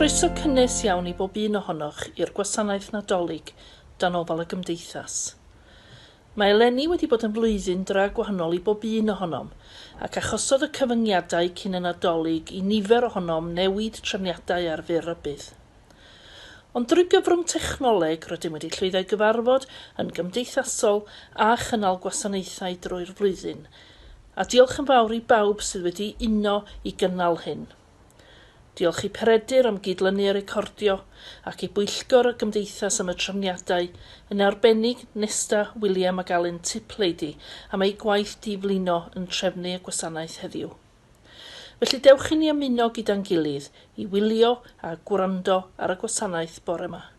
Croeso cynnes iawn i bob un ohonoch i'r gwasanaeth Nadolig dan ofal y Gymdeithas. Mae eleni wedi bod yn flwyddyn dra gwahanol i bob un ohonom, ac achosodd y cyfyngiadau cyn y Nadolig i nifer ohonom newid trefniadau ar fyr rybudd. Ond drwy gyfrwng technoleg rydym wedi llwyddo i gyfarfod yn gymdeithasol a chynnal gwasanaethau drwy'r flwyddyn, a diolch yn fawr i bawb sydd wedi uno i gynnal hyn. Diolch i Peredur am gydlynu y recordio, ac i bwyllgor y Gymdeithas am y trefniadau, yn arbennig Nesta, William ac Alun Tiplady am eu gwaith di-flino yn trefnu y gwasanaeth heddiw. Felly dewch i ni ymuno gyda'n gilydd i wylio a gwrando ar y gwasanaeth bore 'ma.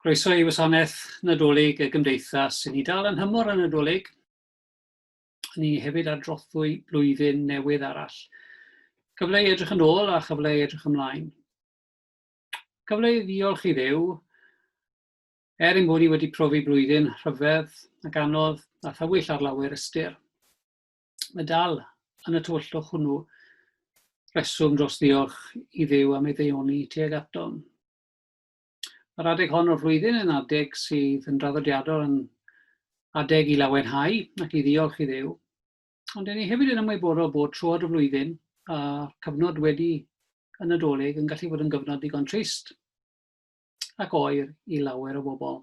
Croeso i wasanaeth Nadolig y Gymdeithas. Ni dal yn nhymor y Nadolig. Ni hefyd ar drothwy blwyddyn newydd arall. Cyfle i edrych yn ôl a chyfle i edrych ymlaen. Cyfle i ddiolch i Dduw, er ein bod ni wedi profi blwyddyn rhyfedd ac anodd a thywyll ar lawer ystyr. Mae dal yn y tywyllwch hwnnw reswm dros ddiolch i Dduw am ei ddaioni tuag atom. Mae'r adeg hon o'r flwyddyn yn adeg sydd yn draddodiadol yn adeg i lawenhau ac i ddiolch i Dduw. Ond ni hefyd yn ymwybodol bod troad y flwyddyn a cyfnod wedi y Nadolig yn gallu bod yn gyfnod digon trist ac oer i lawer o bobl.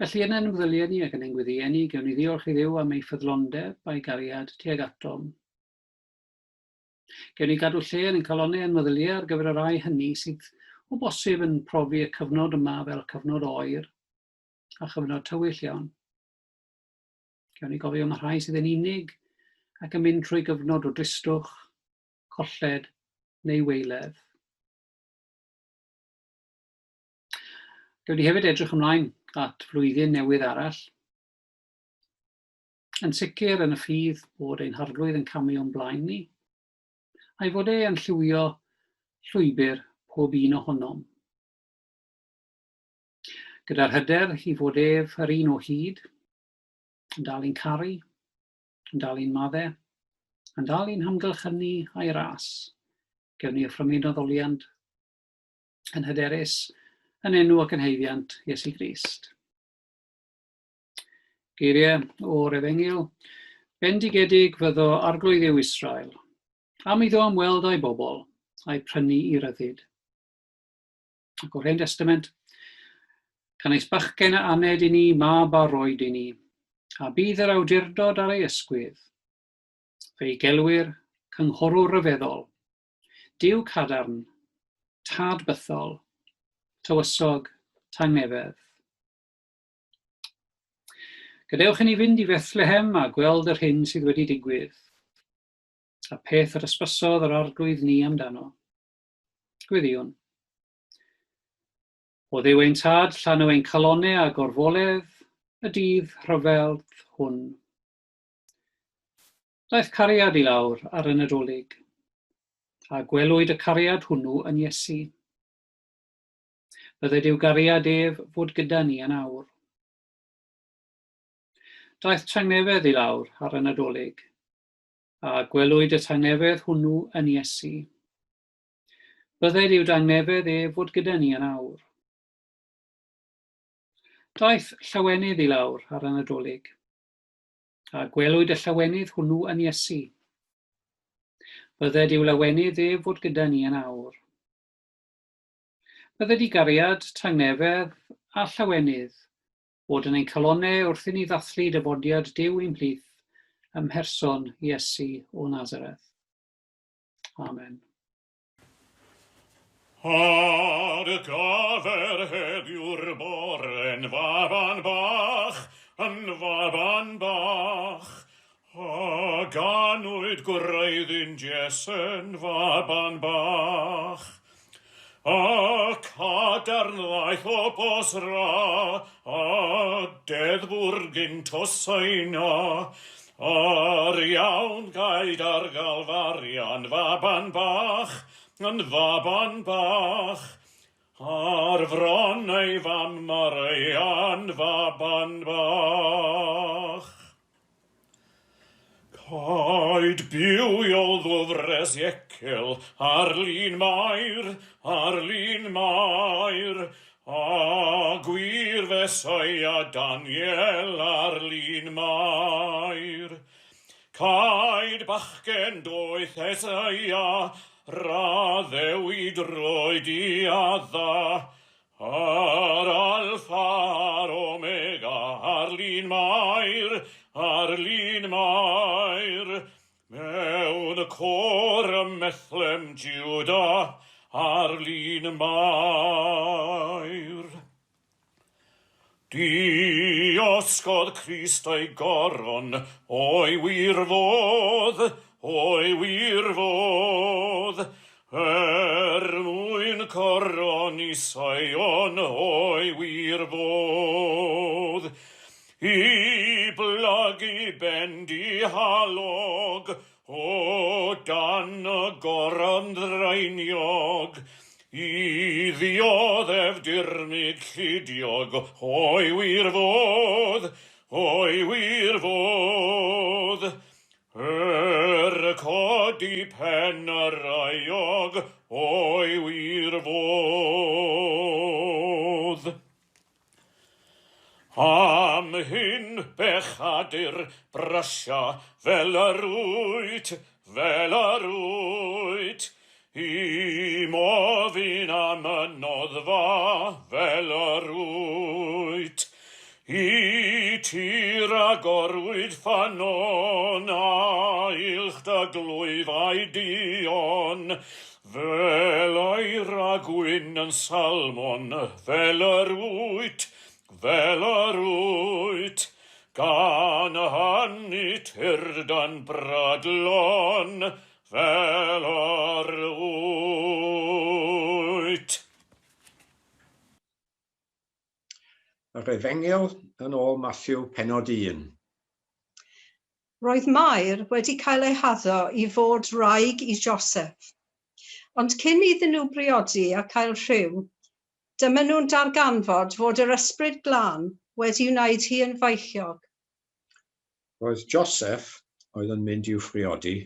Felly yn ein meddyliau ni ac yn ein gweddïau ni, gewn ni ddiolch i Dduw am ei ffyddlondeb a'i gariad tuag atom. Gewn ni gadw lle yn ein calonnau a'n meddyliau ar gyfer y rhai hynny sydd o bosib yn profi y cyfnod yma fel cyfnod oer a chyfnod tywyll iawn. Gewn ni gofio am y rhai sydd yn unig ac yn mynd trwy gyfnod o dristwch, colled neu weiledd. Gewn ni hefyd edrych ymlaen at flwyddyn newydd arall. Yn sicr yn y ffydd bod ein Harglwydd yn camu o'n blaen ni, a'i fod e yn lliwio llwybr pob un ohonom. Gyda'r hyder i fod ef yr un o hyd, yn dal i'n caru, yn dal i'n madde, yn dal i'n hamgylchynu a'i ras, gewn ni offrymu'n addoliant. Yn hyderus, yn enw ac yn haeddiant Iesu Grist. Geiriau o'r Efengyl, Bendigedig fyddo Arglwydd Dduw Israel, am iddo ymweld â'i bobl, a'i prynu i ryddid. Ac o'r Hen Destament, Canys bachgen a aned i ni, mab a roed i ni, a bydd yr awdurdod ar ei ysgwydd. Fe'i gelwir Cynghorwr Rhyfeddol, Duw Cadarn, Tad Bythol, Tywysog Tangnefedd. Gadewch i ni fynd i Fethlehem a gweld yr hyn sydd wedi digwydd, a peth yr ysbysodd yr Arglwydd ni amdano. Gweddïwn. O Dduw ein Tad, llanw ein calonau a gorfoledd y dydd rhyfel hwn. Daeth cariad i lawr ar y Nadolig, a gwelwyd y cariad hwnnw yn Iesu. Bydded i'w gariad ef fod gyda ni yn awr. Daeth tangnefedd i lawr ar y Nadolig, a gwelwyd y tangnefedd hwnnw yn Iesu. Bydded i'w dangnefedd ef fod gyda ni yn awr. Daeth llawenydd i lawr ar y Nadolig, a gwelwyd y llawenydd hwnnw yn Iesu. Bydded i'w lawenydd ef fod gyda ni yn awr. Bydded i gariad, tangnefedd a llawenydd fod yn ein calonnau wrth i ni ddathlu dyfodiad Duw i'n plith ym mherson Iesu o Nazareth. Amen. Ar gyfer heddiw'r bore'n faban bach, yn faban bach, A ganwyd gwreiddyn Jesu'n faban bach. A cadarn ddaeth o Bosra, a deddfwr gynt o Seina, a'r iawn gaed ar Galfarian faban bach, yn faban bach, ar fron ei fam Maria'n faban bach. Caed bywiol ddwfres Iecel ar lun Mair, ar lun Mair, a gwir Fesaia Daniel ar lun Mair. Caed bachgen doeth Esaia, raddewid roed i Adda, Yr Alffa a'r Omega, ar lun Mair, ar lun Mair, mewn y côr ym Methlem Juda, ar lun Mair. Diosgodd Crist ei goron o'i wir fodd, o'i wir fodd, Er mwyn coroni Seion o'i wir fodd, I blygu ben dihalog o dan y goron ddraeniog, I ddioddef dirmyg llidiog o'i wir fodd, o'i wir fodd. Er y codi pen yr aiog o'i wir fodd. Am hyn bechadur brysia fel yr wyt, fel yr wyt, i mofyn am y noddfa fel yr wyt. I ti ragorwyd ffynnon a ylch dy glwyfau duon, fel eira gwyn yn Salmon, fel yr wyt, fel yr wyt, gan hynny tyrd yn brydlon, Fel yr wyt. Yr Efengyl yn ôl Mathew pennod 1. Roedd Mair wedi cael ei haddo i fod wraig i Joseff. Ond cyn iddyn nhw briodi a cael rhyw, dyma nhw'n darganfod fod yr Ysbryd Glân wedi wneud hi yn feichiog. Roedd Joseff, oedd yn mynd i'w phriodi,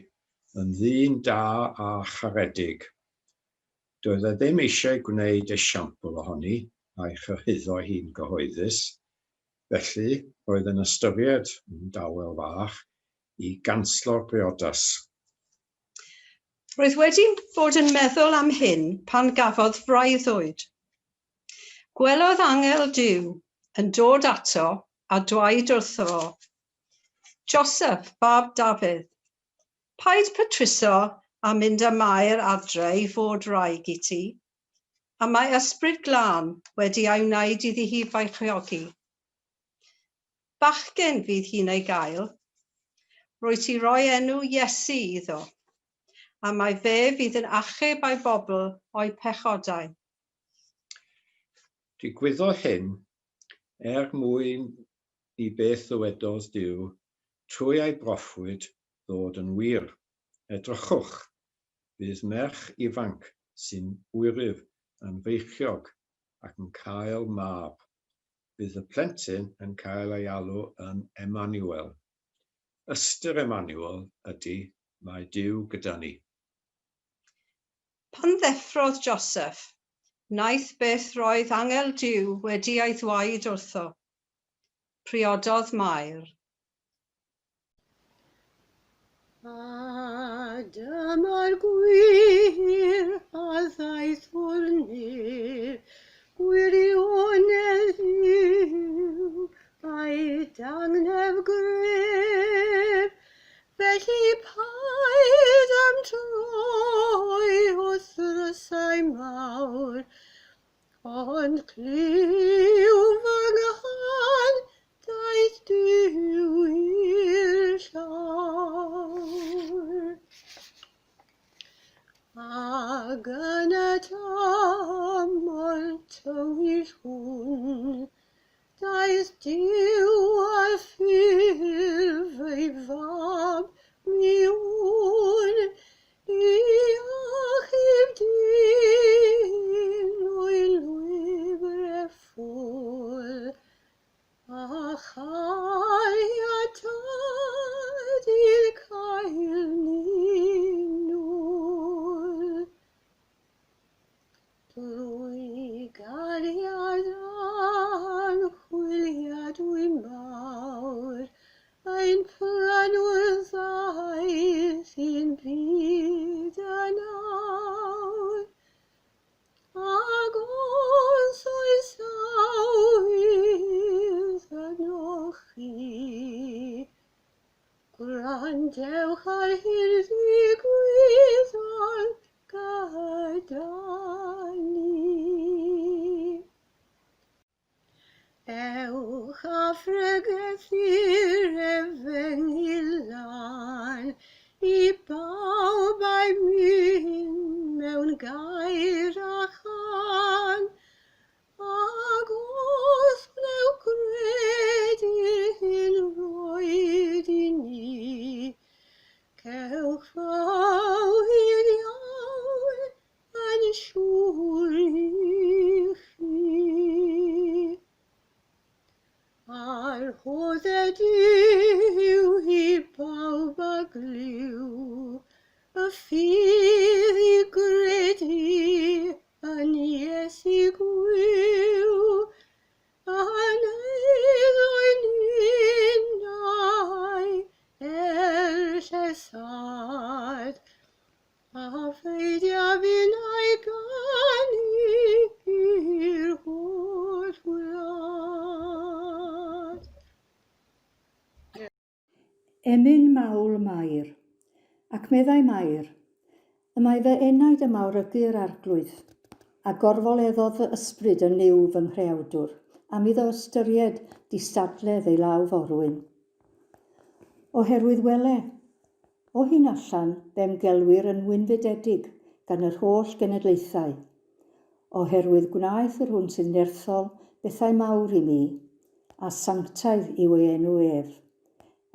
yn ddyn da a charedig. Doedd e ddim eisiau gwneud esiampl ohoni a'i chyhuddo hi'n gyhoeddus, felly roedd yn ystyried, yn dawel fach, i ganslo'r briodas. Roedd wedi bod yn meddwl am hyn pan gafodd freuddwyd. Gwelodd angel Duw yn dod ato a dweud wrtho fo, Joseph, fab Dafydd, Paid petruso a mynd â Mair adre i fod wraig i ti, a mae Ysbryd Glân wedi ei wneud iddi hi feichiogi. Bachgen fydd hi'n ei gael. Rwyt ti roi enw Iesu iddo, a mae fe fydd yn achub ei bobl o'i pechodau. Digwyddodd hyn er mwyn i beth ddywedodd Duw trwy ei broffwyd ddod yn wir, Edrychwch, bydd merch ifanc sy'n wyryf yn feichiog ac yn cael mab. Bydd y plentyn yn cael ei alw yn Emmanuel. Ystyr Emmanuel ydy Mae Duw gyda ni. Pan ddeffrodd Joseph, wnaeth beth roedd angel Duw wedi ei ddweud wrtho. Priododd Mair. A dyma'r gwir a ddaeth o'r nef, gwirionedd Dduw a'i dangnef gref. Felly paid â'm troi wrth ddrysau mawr, Ond clyw fy nghân, daeth Duw i'r llawr. Ac yn y tymor tywyll hwn, daeth Duw ar ffurf ei fab, mi wn, I achub dyn o'i lwybr ef ffôl, a chariad Tad i'n cael ni nôl. Drwy gariad anchwiliadwy mawr, ein prynwr ddaeth i'n byd yn awr. Ac os oes awydd ynoch chi, gwrandewch ar hyn ddigwyddodd gyda ni. Ewch a phregethu'r efengyl lân i bawb a'i myn mewn gair a chân. Ac os wnewch gredu'r hyn roed i ni, cewch fywyd iawn yn siŵr i chi. A'r rhodded yw i bawb a glyw, y ffydd i gredu yn Iesu gwiw, yn eiddo ninnau er llesad. A pheidiaf innau ganu i'r holl wlad. Emyn mawl Mair. Ac meddai Mair, Y mae fy enaid yn mawrygu'r Arglwydd, a gorfoleddodd fy ysbryd yn Nuw fy Nghreawdwr, am iddo ystyried distadledd ei law forwyn. Oherwydd wele, O hyn allan, fe'm gelwir yn wynfydedig gan yr holl genedlaethau, oherwydd gwnaeth yr hwn sydd nerthol bethau mawr i mi, a sanctaidd yw ei enw ef.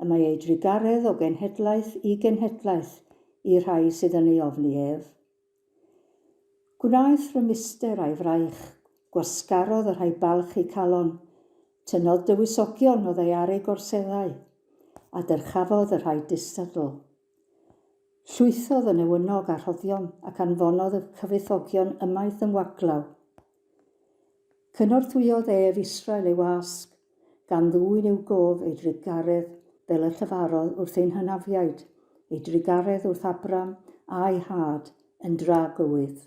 Y mae ei drugaredd o genhedlaeth i genhedlaeth i'r rhai sydd yn ei ofni ef. Gwnaeth rymuster a'i fraich, gwasgarodd y rhai balch eu calon, tynnodd dywysogion oddi ar eu gorseddau, a dyrchafodd y rhai distadl. Llwythodd y newynog â rhoddion ac anfonodd y cyfoethogion ymaith yn waglaw. Cynorthwyodd ef Israel ei wasg, gan ddwyn i'w gof ei drugaredd fel y llefarodd wrth ein hynafiaid, ei drugaredd wrth Abram a'i had yn dragywydd.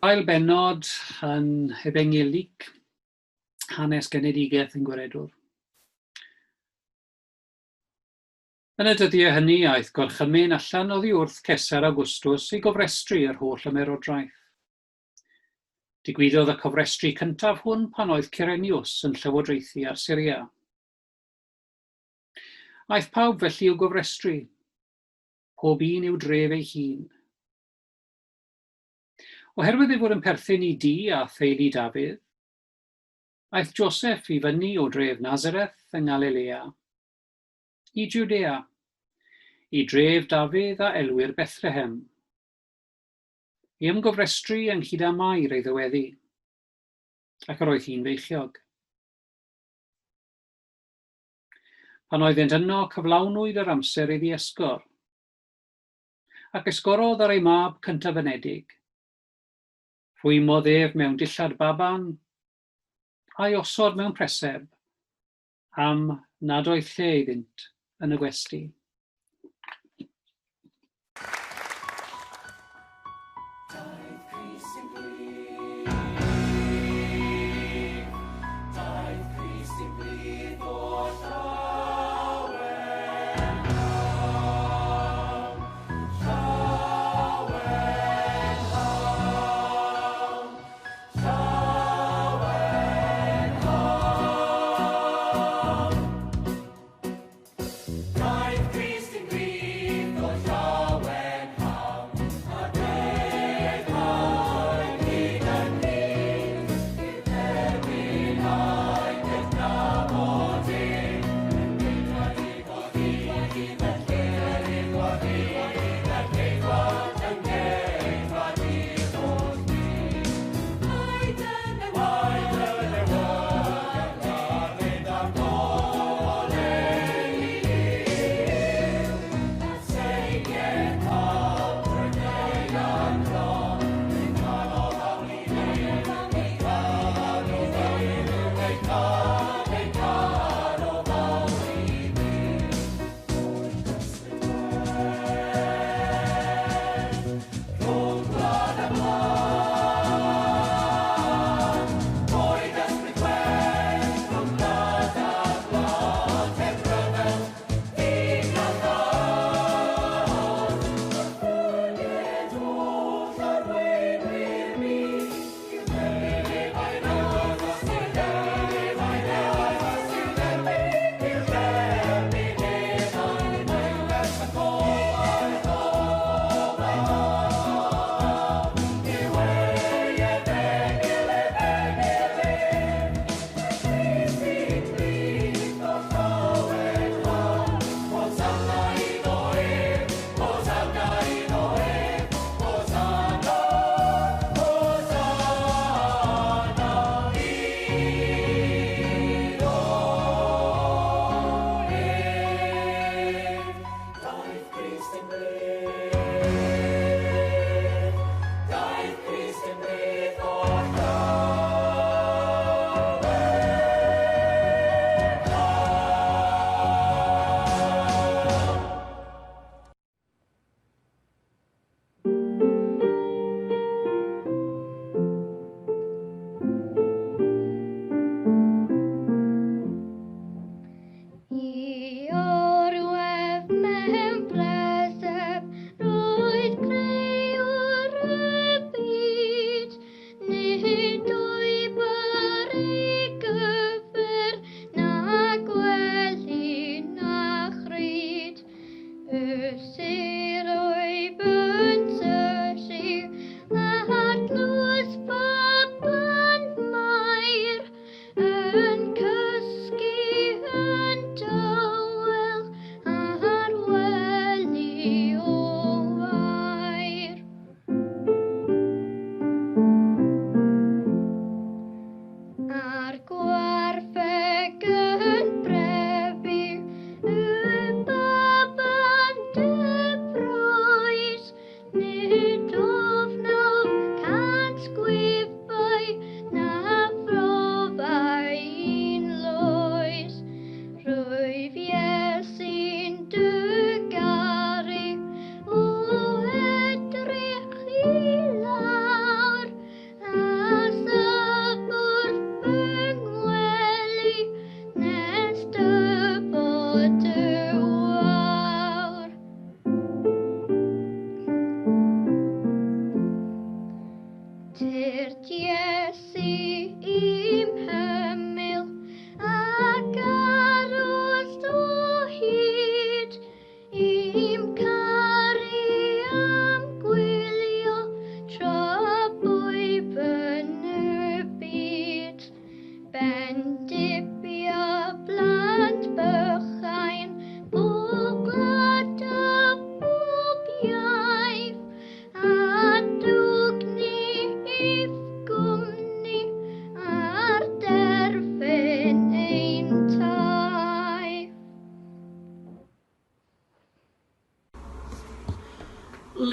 Ail bennod yn Efengyl Luc, hanes genedigaeth yn Gwaredwr. Yn y dyddiau hynny aeth gorchymyn allan oddi wrth Cesar Augustus i gofrestru yr holl ymerodraeth. Digwyddodd y cofrestru cyntaf hwn pan oedd Cyrenius yn llywodraethu ar Syria. Aeth pawb felly i'w gofrestru, pob un i'w dref ei hun. Oherwydd ei fod yn perthyn i dŷ a theulu Dafydd, aeth Joseph i fyny o dref Nazareth yng Ngalilea, i Jwdea, i dref Dafydd a elwir Bethlehem, i ymgofrestru ynghyd â Mair ei ddyweddi, ac yr oedd hi'n feichiog. Pan oeddent yno, cyflawnwyd yr amser iddi esgor, ac esgorodd ar ei mab cyntaf-anedig. Rhwymodd ef mewn dillad baban, a'i osod mewn preseb, am nad oedd lle iddynt yn y gwesty.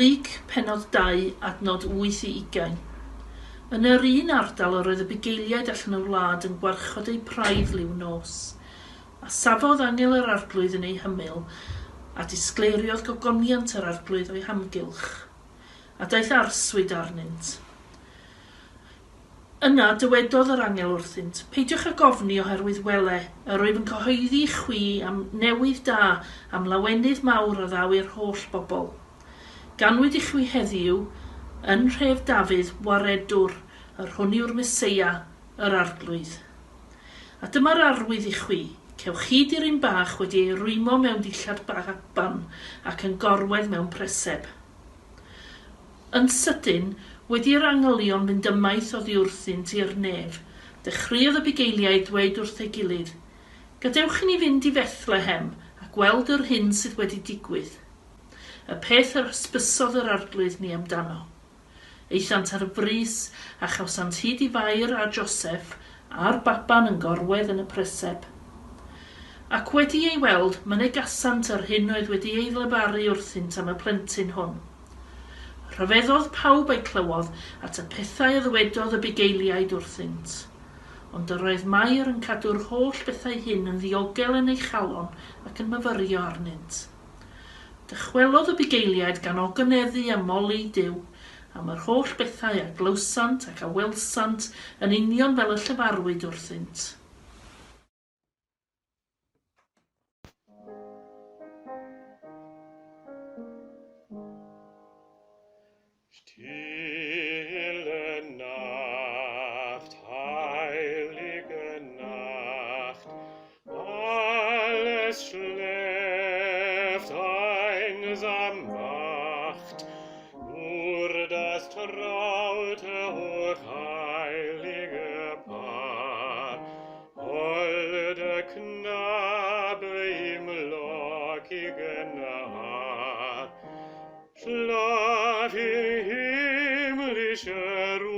Luc, pennod 2, adnod 8 i ugain. Yn yr un ardal yr oedd y bugeiliaid allan y wlad yn gwarchod eu praidd liw nos. A safodd angel yr Arglwydd yn eu hymyl, a disgleiriodd gogoniant yr Arglwydd o'u hamgylch. A daeth arswyd arnynt. Yna dywedodd yr angel wrthynt, Peidiwch ag ofni, oherwydd wele, yr wyf yn cyhoeddi i chwi am newydd da, am lawenydd mawr a ddaw i'r holl bobl. Ganwyd i chwi heddiw, yn nhref Dafydd, Waredwr, yr hwn yw'r Meseia, yr Arglwydd. A dyma'r arwydd i chwi, cewch hyd i'r un bach wedi ei rwymo mewn dillad baban ac yn gorwedd mewn preseb. Yn sydyn, wedi i'r angylion fynd ymaith oddi wrthynt i'r nef, dechreuodd y bugeiliaid ddweud wrth ei gilydd, Gadewch i ni fynd i Fethlehem a gweld yr hyn sydd wedi digwydd, y peth yr hysbysodd yr Arglwydd ni amdano. Aethant ar frys, a chawsant hyd i Fair a Joseff a'r baban yn gorwedd yn y preseb. Ac wedi ei weld, mynegasant yr hyn oedd wedi ei lefaru wrthynt am y plentyn hwn. Rhyfeddodd pawb a'i clywodd at y pethau a ddywedodd y bugeiliaid wrthynt. Ond yr oedd Mair yn cadw'r holl bethau hyn yn ddiogel yn ei chalon ac yn myfyrio arnynt. Dychwelodd y bugeiliaid gan ogoneddu a moli Duw am yr holl bethau a glywsant ac a welsant yn union fel y llefarwyd wrthynt. Stille Nacht, heilige Nacht, alles schläft, einsam wacht, nur das traute, hochheilige Paar, holde Knabe im lockigen Haar. Schlaf in himmlischer Ruh,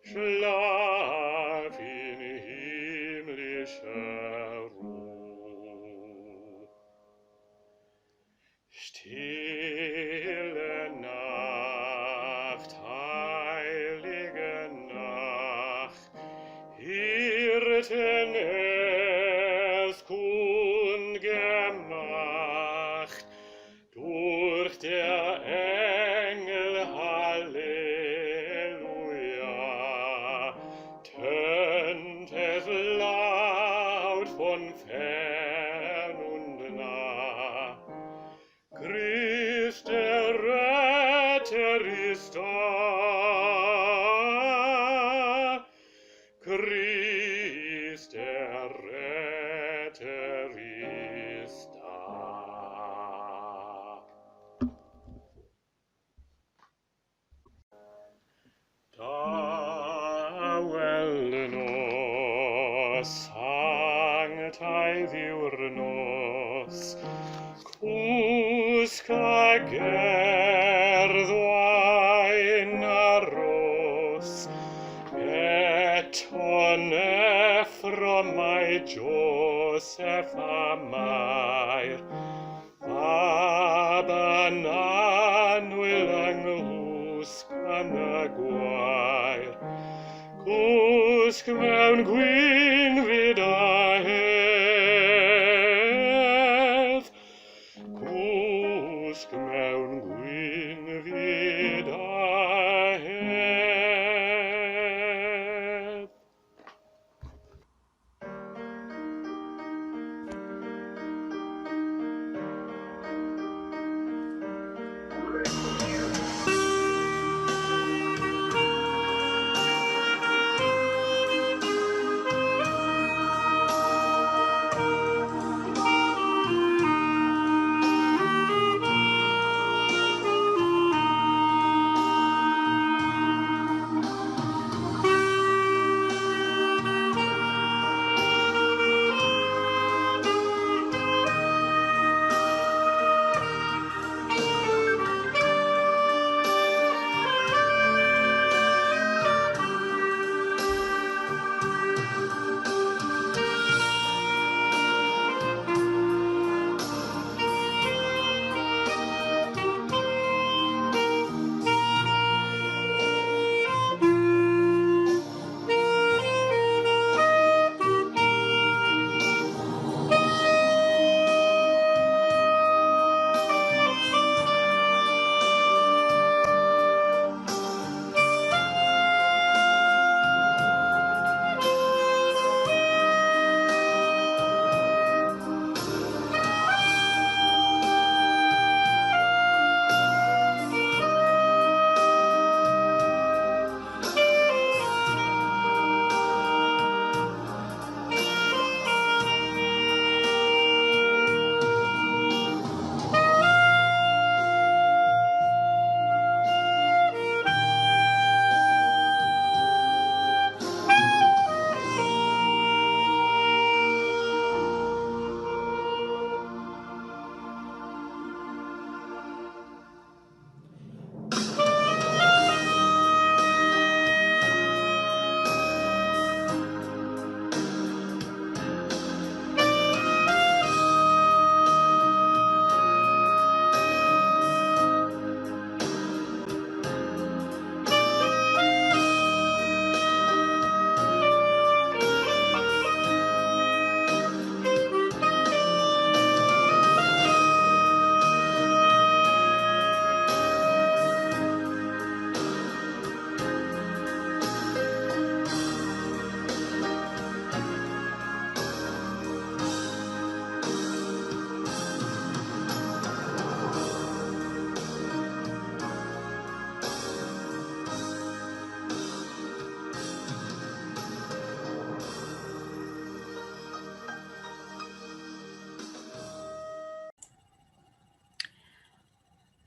schlaf in himmlischer Ruh. Stille Nacht, heilige Nacht, Hirten erst kund gemacht, durch der Engel Halleluja, tönt es laut von fern und nah. Christ der Retter ist da, Christ der Retter ist da. Dawel nos, sanctaidd yw'r nos, cwsg a gerdd wain a ros, eto neffro mae Joseph a Mair, Fab yn annwyl yng nghwsg yn y gwair, Cwsg mewn gwynfyd a hedd, Cwsg mewn gwynfyd a hedd.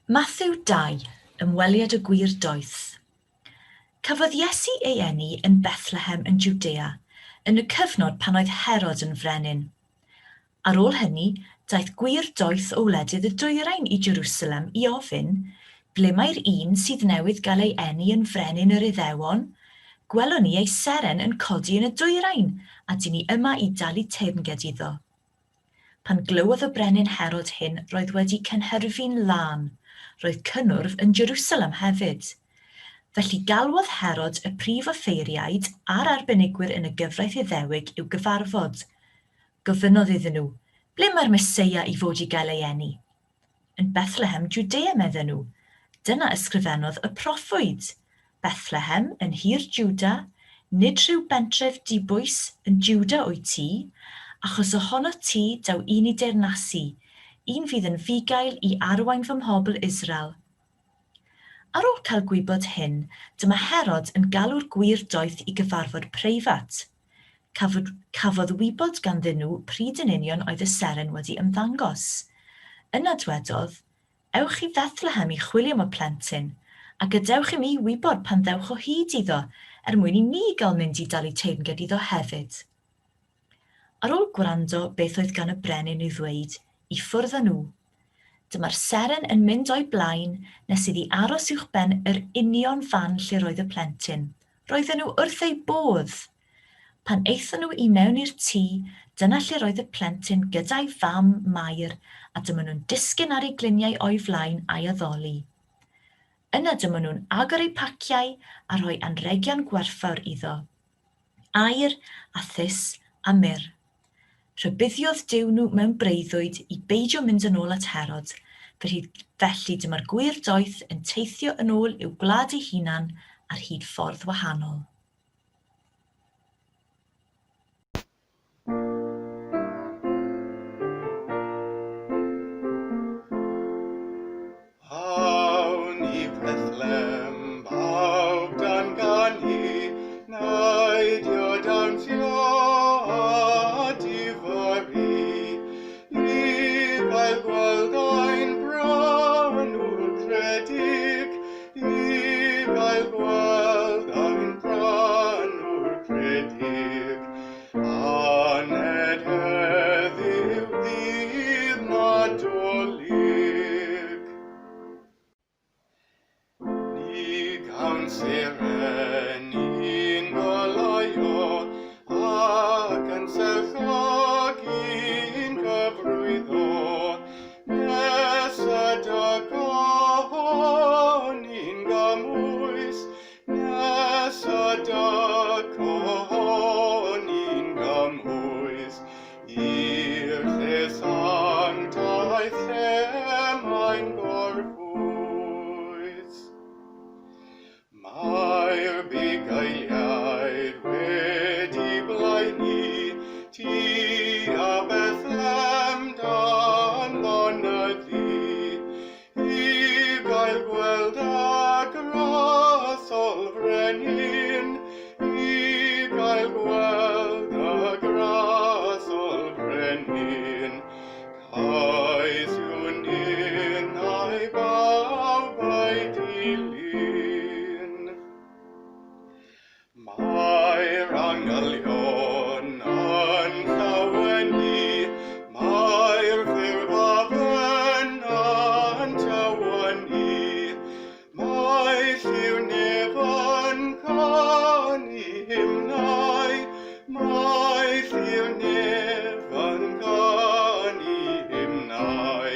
Mathew 2, Ymweliad y Gwir Doeth. Cafodd Iesu ei eni yn Bethlehem yn Jwdea, yn y cyfnod pan oedd Herod yn frenin. Ar ôl hynny, daeth gwir doeth o wledydd y dwyrain i Jerusalem i ofyn, Ble mae'r un sydd newydd gael ei eni yn frenin yr Iddewon? Gwelwn ni ei seren yn codi yn y dwyrain, a dyn ni yma i dalu teyrnged iddo. Pan glywodd y brenin Herod hyn, roedd wedi cynhyrfu'n lân. Roedd cynnwrf yn Jerusalem hefyd. Felly galwodd Herod y prif offeiriaid a'r arbenigwyr yn y gyfraith Iddewig i'w gyfarfod. Gofynnodd iddyn nhw, Ble mae'r Meseia i fod i gael ei eni? Yn Bethlehem, Jwdea, medden nhw. Dyna ysgrifennodd y proffwyd, Bethlehem, yn nhir Jwda, nid rhyw bentref dibwys yn Jwda wyt ti, achos ohonot ti daw un i deyrnasu, un fydd yn fugail i arwain fy mhobl Israel. Ar ôl cael gwybod hyn, dyma Herod yn galw'r gwir doeth i gyfarfod preifat. Cafodd, cafodd wybod ganddyn nhw pryd yn union oedd y seren wedi ymddangos. Yna dwedodd, Ewch i Fethlehem i chwilio am y plentyn, a gadewch i mi wybod pan ddewch o hyd iddo, er mwyn i mi gael mynd i dalu teyrnged iddo hefyd. Ar ôl gwrando beth oedd gan y brenin i'w ddweud, i ffwrdd â nhw. Dyma'r seren yn mynd o'i blaen nes iddi aros uwchben yr union fan lle roedd y plentyn. Roedden nhw wrth eu bodd! Pan aethon nhw i mewn i'r tŷ, dyna lle roedd y plentyn gyda'i fam, Mair, a dyma nhw'n disgyn ar eu gliniau o'i flaen a'i addoli. Yna dyma nhw'n agor eu paciau a rhoi anrhegion gwerthfawr iddo. Aur, a thus, a myrr. Rhybuddiodd Duw nhw mewn breuddwyd i beidio mynd yn ôl at Herod, felly, felly dyma'r gwir doeth yn teithio yn ôl i'w gwlad ei hunan ar hyd ffordd wahanol. Awn i Fethlem, bawb dan ganu, naidio dawnsio a difaru, i gael gweld ein Brannwr credig, i gael gweld ein Brannwr credig. Aned heddiw ddydd Nadolig. Ni gawn seren i'n goleuo ac yn serchog i'n cyfrwyddo, nes y dygwn i'n gymwys Nes y dygwn i'n gymhwys i'r lle sanctaidd lle mae'n gorffwys. Mae'r bugeiliaid wedi blaenu tua Bethlem dan lonyddu, I gael gweld a grasol frenin, I gael gweld a grasol frenin, Cais yw'n un a'i bawb a'i dilyn. Mae'r angylion yn llawenydd, mae'r ffurfafen yn tywynnu, mae lliw nef yn canu hymnau, mae lliw nef yn canu hymnau,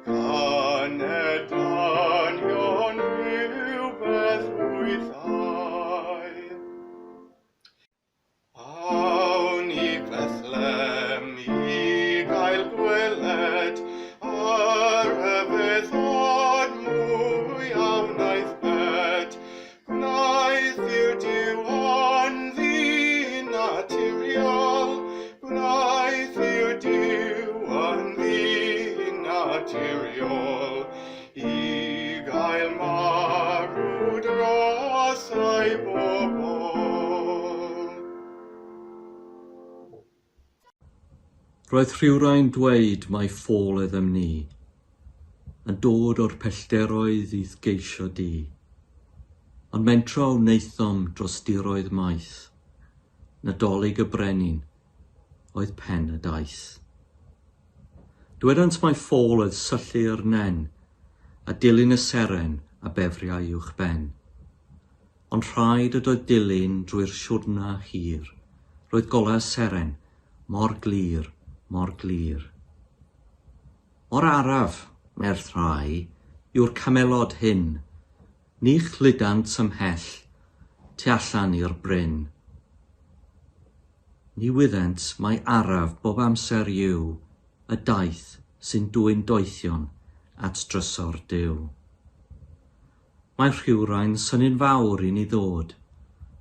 Caned danion rhywbeth hwythau. Awn i Bethlehem i gael gweled y rhyfeddod mwy a wnaeth bed. Gwnaeth i'r Duw yn ddyn naturiol, gwnaeth i'r Duw yn ddyn naturiol, i gael marw dros ei bobl. Roedd rhywrai'n dweud mai ffôl oeddem ni. yn dod o'r pellteroedd i'th geisio di. Ond mentro wnaethom dros diroedd maith, Nadolig y Brenin oedd pen y daith. Dywedant mai ffôl oedd syllu i'r nen, a dilyn y seren a befriai uwch ben. Ond rhaid ydoedd dilyn drwy'r siwrna hir, roedd golau y seren mor glir, mor glir. Mor araf, nerth rhai, yw'r camelod hyn, ni chludant ymhell tu allan i'r bryn. Ni wyddent mai araf bob amser yw y daith sy'n dwyn doethion at drysor Duw. Mae rhywrai'n synnu'n fawr i ni ddod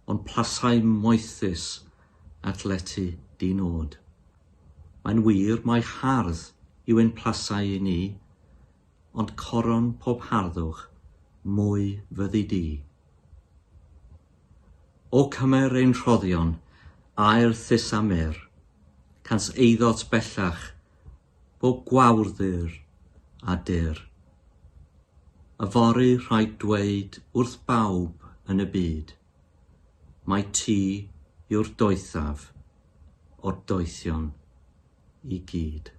o'n plasau moethus at lety di-nod. Mae'n wir mai hardd yw ein plasau i ni, ond coron pob harddwch mwy fyddi di. O cymer ein rhoddion, aer thus a mur, cans eiddot bellach Bob gwawrddur a dur. Yfory rhaid dweud wrth bawb yn y byd mai ti yw'r doethaf o'r doethion i gyd.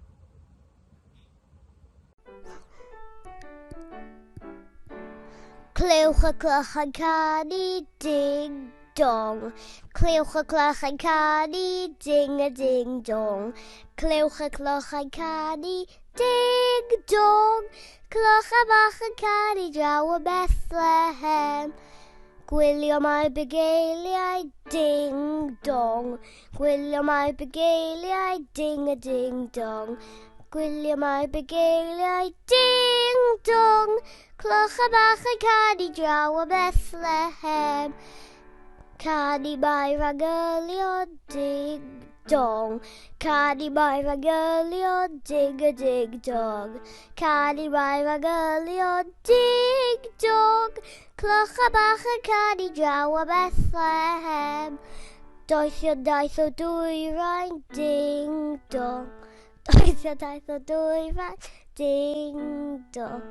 Clywch y cloch yn canu ding dong. Clywch y cloch yn canu ding a ding dong. Clywch y cloch yn canu ding dong. Cloch a bach yn canu draw y Bethlehem. Gwylio mae bugeiliau ding dong. Gwylio mae bugeiliau ding a ding dong. Gwylio mae bugeiliau ding dong. Cloch a bach yn canu draw o Bethlehem. Canu mae rhagylion ding dong. Canu mae rhagylion ding a ding dong. Canu mae rhagylion ding dong. Cloch a bach yn canu draw o Bethlehem. Doethion daith o dwyrain, ding dong. Doethion daith o dwyrain, ding dong.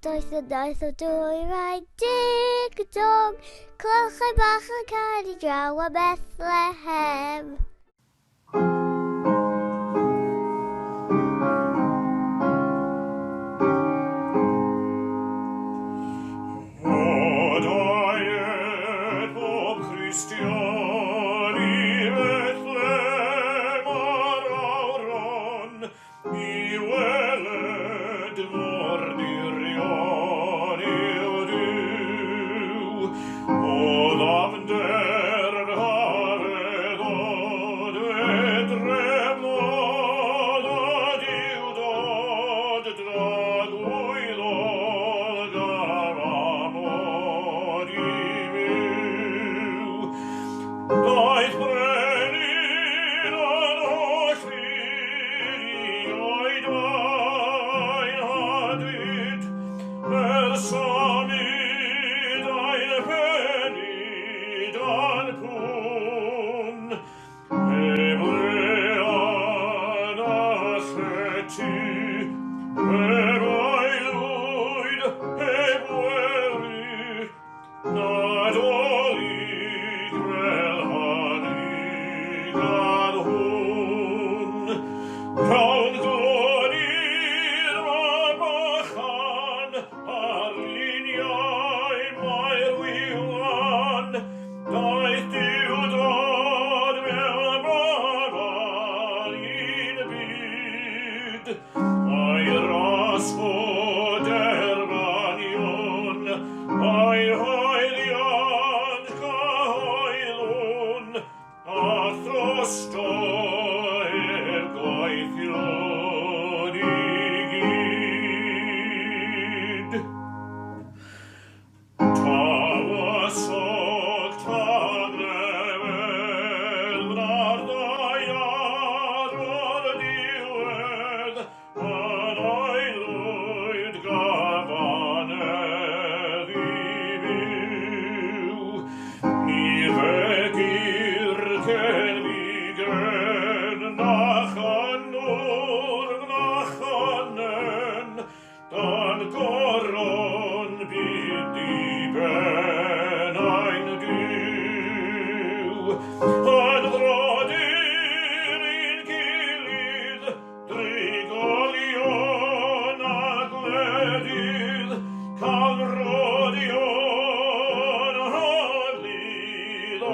Doethion daith o dwyrain, ding dong. Cloch a bach yn canu draw o Bethlehem. Dan goron byd di ben ein Duw. Yn frodyr i'n gilydd, drigolion a gwledydd, cawn rodion a lydd a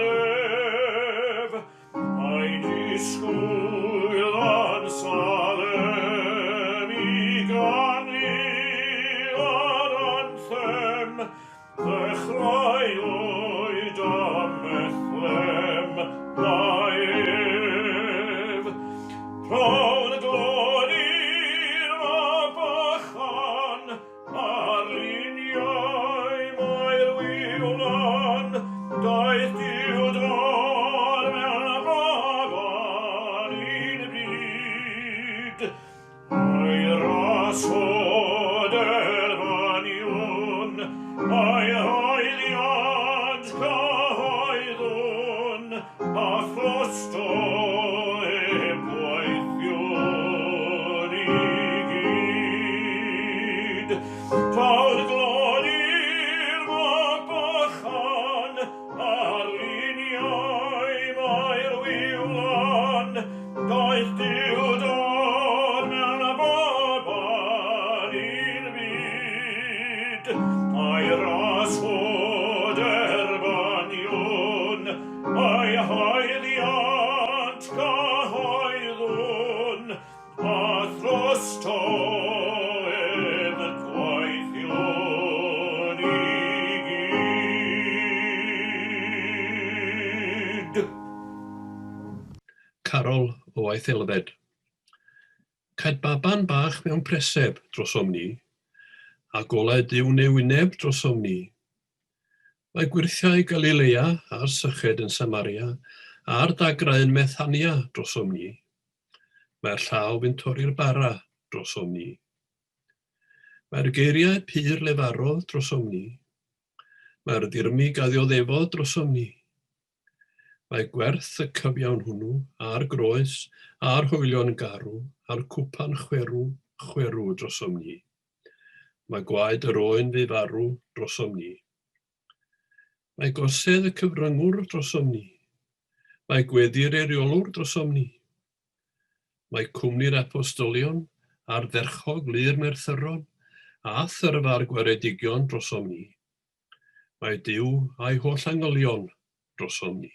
nef. Ein disgwyl yn Salem i ganu yr anthem, ddechreuwyd ym Methlem mae ef. Rhown glod i'r mab bychan, Ar luniau mae'r wylan, daeth Duw dod mewn baban i'n byd. A'i ras o derfanion, a'i haeliant cyhoeddwn, a throsto heb gweithiwn i gyd. Tawdd glod i'r mab bychan, ar luniau mae'r wylan, daeth Duw dod mewn baban i'n byd. A'i ras o derbanion, a'i haeliant cyhoeddwn, a throsto ef gweithiwn i gyd. Carol o waith Elfed. Caed baban bach mewn preseb drosom ni, a golau Duw neu wyneb drosom ni. Mae gwyrthiau Galilea a'r syched yn Samaria a'r dagrau yn Methania drosom ni. Mae'r llaw fu'n torri'r bara drosom ni. Mae'r geiriau pur lefarodd drosom ni. Mae'r ddirmyg a ddioddefodd drosom ni. Mae gwerth y cyfiawn hwnnw, a'r groes, a'r hoelion garw, a'r cwpan chwerw, chwerw drosom ni. Mae gwaed yr oen fu farw drosom ni. Mae gorsedd y cyfryngwr drosom ni. Mae gweddi'r eiriolwr drosom ni. Mae cwmni'r apostolion, ardderchog lu'r merthyron, a thyrfa'r gwaredigion drosom ni. Mae Duw a'i holl angylion drosom ni.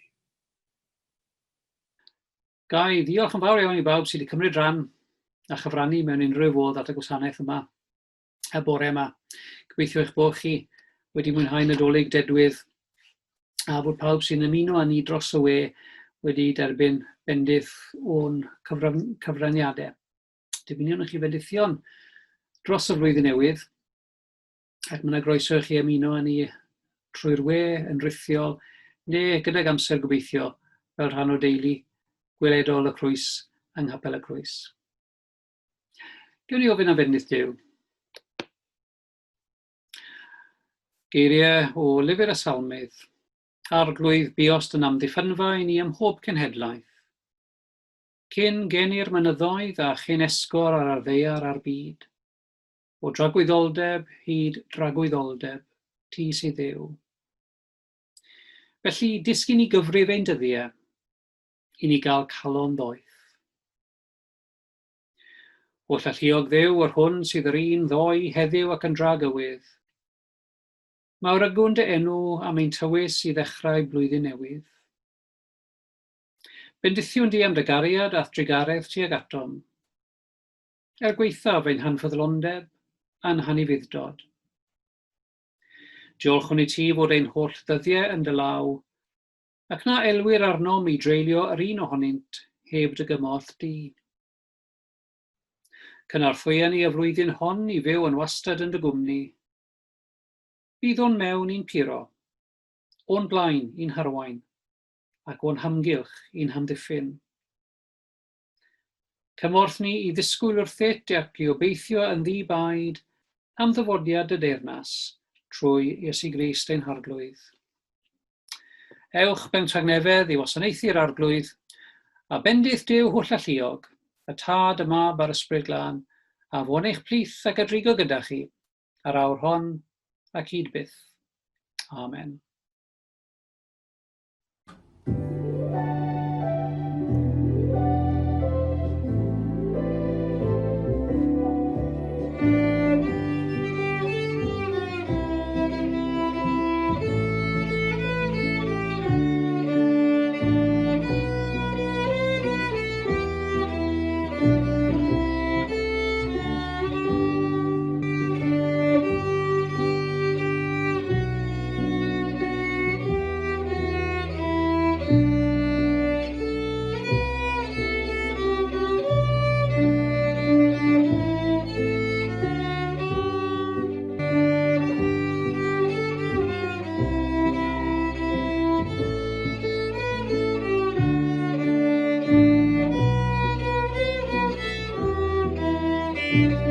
Ga i ddiolch yn fawr iawn i bawb sydd wedi cymryd rhan a chyfrannu mewn unrhyw fodd at y gwasanaeth yma y bore yma. Gobeithio eich bod chi wedi mwynhau Nadolig dedwydd a bod pawb sy'n ymuno â ni dros y we wedi derbyn bendith o'n cyfraniadau. Dymuniwn i chi fendithion dros y flwyddyn newydd ac mae yna groeso i chi ymuno â ni trwy'r we yn rithiol neu gydag amser gobeithio fel rhan o deulu gweledol y Crwys yng Nghapel y Crwys. Gewn ni ofyn am fendith Duw. Geiriau o Lyfr y Salmydd. Arglwydd, buost yn amddiffynfa i ni ym mhob cenhedlaeth. Cyn geni'r mynyddoedd a chyn esgor ar ar ddaear a'r byd. O dragwyddoldeb hyd dragwyddoldeb, ti sydd Dduw. Felly, disgyn i gyfrif ein dyddiau, i ni gael calon ddoeth. Holl alluog Dduw, yr hwn sydd yr un ddoe, heddiw ac yn dragywydd. Mawrygwn dy enw am ein tywys i ddechrau blwyddyn newydd. Bendithiwn di am dy gariad a'th drugaredd tuag atom. Er gwaethaf ein hanffyddlondeb a'n hanufudd-dod. Diolchwn i ti fod ein holl ddyddiau yn dy law, ac na elwir arnom i dreulio yr un ohonynt heb dy gymorth di. Cynorthwya ni y flwyddyn hon i fyw yn wastad yn dy gwmni. Bydd o'n mewn i'n puro, o'n blaen i'n harwain, ac o'n hamgylch i'n hamddiffyn. Cymorth ni i ddisgwyl wrthyt ac i obeithio yn ddi-baid am ddyfodiad dy deyrnas, trwy Iesu Grist ein Harglwydd. Ewch mewn tangnefedd i wasanaethu'r Arglwydd, a bendith Duw hollalluog, y Tad, y Mab a'r Ysbryd Glân, A fo'n eich plith ac a drigo gyda chi, ar awr hon ac hyd byth. Amen.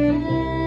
Thank you.